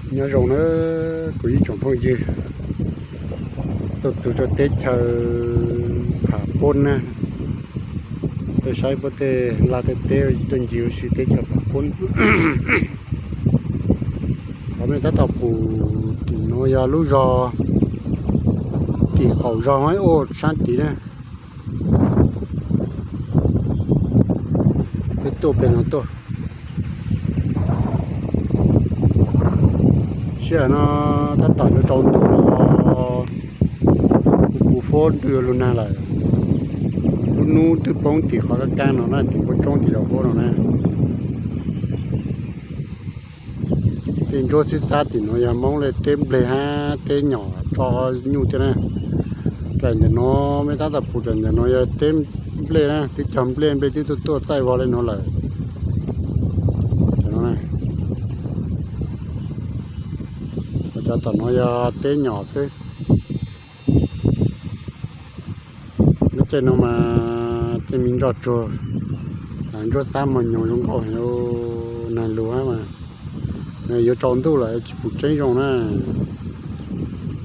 Nyob zoo na kuv ib tsoom phooj ywg, tuaj txug rua teb chaws Pham Poob na, tuaj saib puab tej laj tej teb, tuaj ncig ua si teb chaws Pham Poob. Qhov mej tab tom pum tim nuav yog lub zog, tim qaum zog ua saab tid na. Peb tuaj pem no tuaj. Sij hawm no tab tom yuav tsaus ntuj los, kuv pum huab ntuj yuav lug nag lawm. Lub nub twb poob tim qhov kab kab no na, tim npoo tsoob tim laug huab no na. Tej ntsuab xib xab tim nuav yog Moob le teb nplej hab teb nyom tso nyuj thiab na. Daim ntawm nuav mej tab tom pum daim ntawm nuav yog teb nplej na, twb cog nplej, nplej twb tuaj tuaj txaij vog le nuav lawm. Cov tom nuav yog teb nyom xwb. Lub caij no mas tej me ntsuab tsuag, ntsuab xab muag nyoos zoo nkauj heev, nag lug hab mas, yuav tsaus ntuj lawm tsis pum tseeb zoo na.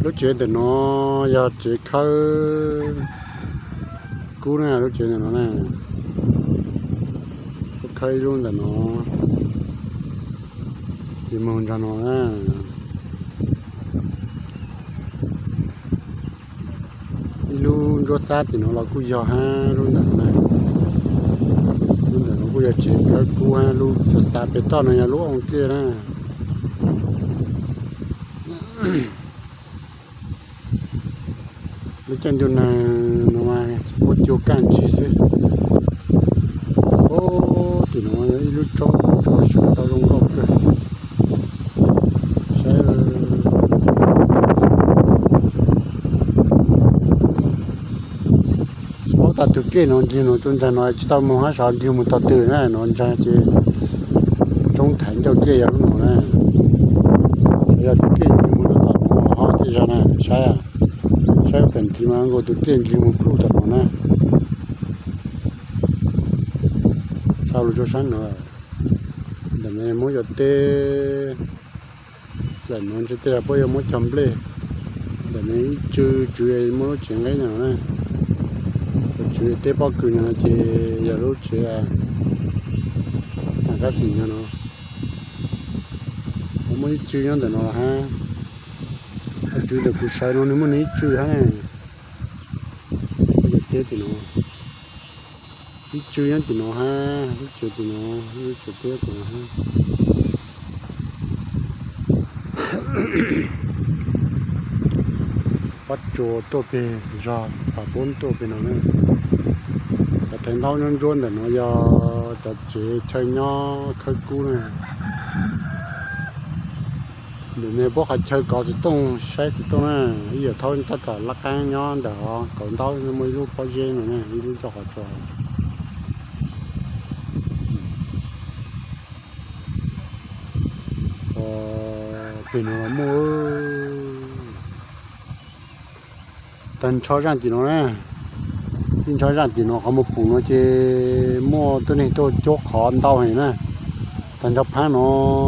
Lub tsev ntawm nuav yog tsev khawb kub na, lub tsev ntawm no na. Khawb ib lub ntawm no, ces moog nraag no na. Ib lub ntsuab xab tim nuav los kuj yog hab, lub ntawm no na. Lub ntawm no kuj yog tsev khawb kub hab, lub xav xav pem toj no yog lub oo dlej na. Lub caij ntuj nag no mas muab cua kaj ntsis xwb. Tim no ib lub tsob tso sawv tau zoo nkauj kawg. Saib, tsis paub tas tug dlej no ncig no rua ntawm no tsis tau moog hab, sav ncig moog tog twg na, no ntag ces tsoob thaiv ncauj dlej yog lub no na. Yog tug dlej ncig moog rua tom no ho tej zag na, saib, saib pem ntsis mas nkaus tug dlej ncig moog pluj tom no na. Sau lug rua saab no, ntawm no muab cov teb, ntawm no ntshe tej yog puab yuav muab cog nplej. Ntawm no ib tsw tswv muaj lub tsev nqeeb no na, tswv teb pob kws no ces yog lub tsev xam kab xim no no. Muaj ib tsw nyob ntawm no hab, tswv ntawm kuv sawv no nwg muaj nwg ib tsw hab na. Teb tim no, ib tsw nyob tim no hab, lub tsev tim no, lub tsev teb tim no hab. Pob tsuas tuaj peg zog, Pham Poob tuaj peg no na. Cov thaiv ntaub nyob ntsuab ntawm no yog cov tsev chaw nyob khawb kub na. Ntawm no puab qhov chaw kov xov tooj, saib xov tooj na, ib yam thaub tab tom lab qaab nyob ntawm hov kauv ntaub, muaj ib lub pob zeb no na, ib lub nrog qhov tsua. Peg no los muaj, tag nrho zaaj tim no na, txij nrho zaaj tim no qhov muaj pum no ces muaj tuab neeg tuaj cuab qhov ntau heev na. Tag nrho phab no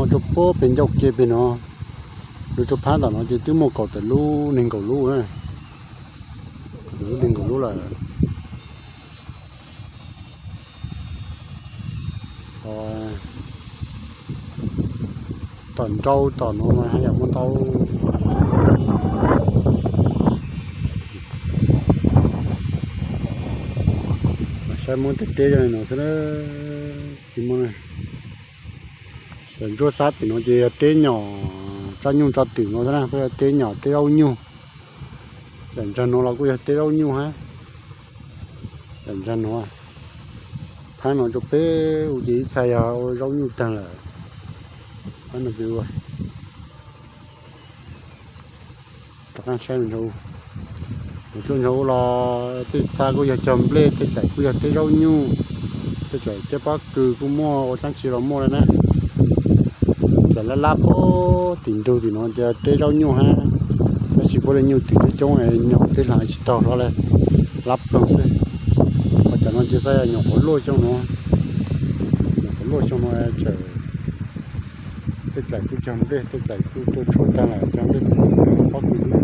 rua puag peg ncauj ke peg no, rua rua phab tom no ces twb muaj kaum tawm lub neeg nkaum lub na, kaum tawm lub neeg nkaum lub lawm. Tom nrau tom no mas haj yam muaj ntau. Saib muab tej teb zoo li no xwb na. Tsis muaj, cov ntsuab xab tim no ces yog teb nyom tso nyuj tso twm no xwb na, puab yog teb nyom teb zaub nyuj. Cov ntawm no los kuj yog teb zaub nyuj hab. Cov ntawm no, phab no rua peb u ces ib txha yog ua zaub nyuj taag lawm. Phab no peb ua, rov qaab saib ntawm no, ntawm no los tej txha kuj yog cog nplej, tej tsaim kuj yog teb zaub nyuj, tej tsaim teb pob kws kuj muaj, ua dlaab tsi los muaj le na. Cov lab lab puag tim ntug tim no ces teb zaub nyuj hab, tab sis puab le nyuj twm coob coob, nyom tej dlaag tsis taug hlo le, lab ploog xwb. Ho cov no ces xav yog nyom quav luaj xyoo no, nyom quav luaj xyoo no tseem Tej daim kuj cog nplej, tej daim kuj tuaj tshuab tag lawm, cog nplej pob kws lub